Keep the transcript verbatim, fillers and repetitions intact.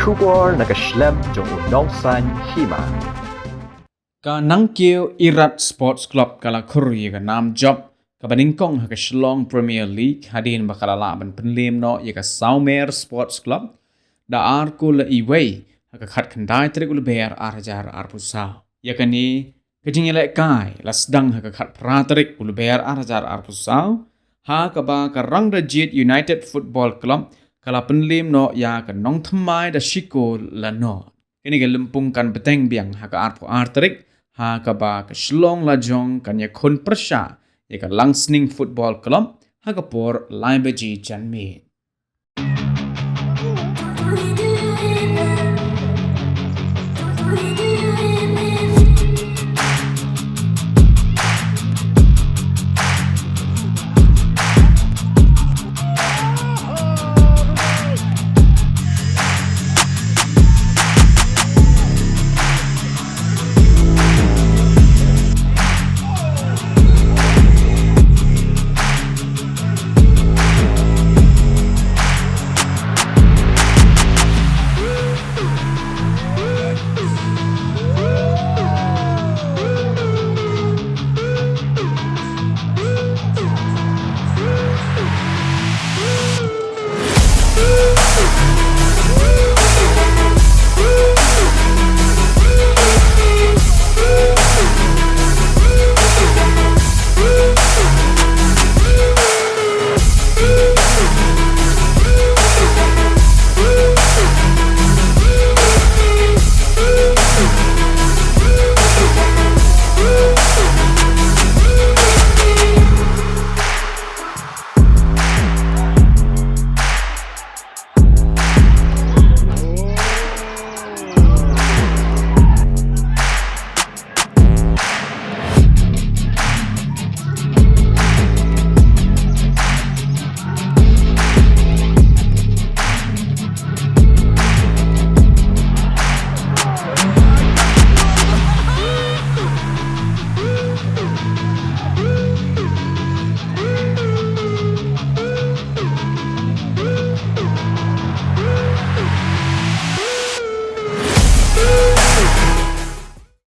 Khubor na ka shlem jong u nongsaiñ hima. Ka Nangkiew Irat Sports Club ka la khur ïa ka nam jop kaba nyngkong ha ka Shillong Premier League hadien ba ka la lah ban pynliem noh ïa ka Sawmer Sports Club da ar kol la iwei ha ka khatkhyndai tarik u Lber ar hajar arphew saw. Ïa kane ka jingïalehkai la sdang ha ka khatphra tarik u Lber ar hajar arphew saw ha kaba ka Rangdajied United Football Club ka la pynliem noh ïa ka Nongthymmai da shi kol la nod. Kane ka lympung kan bteng biang ha ka arphew ar tarik ha kaba ka Shillong Lajong kan ïakhun pyrshah ïa ka Langsning Football Club ha ka por lai baje janmiet.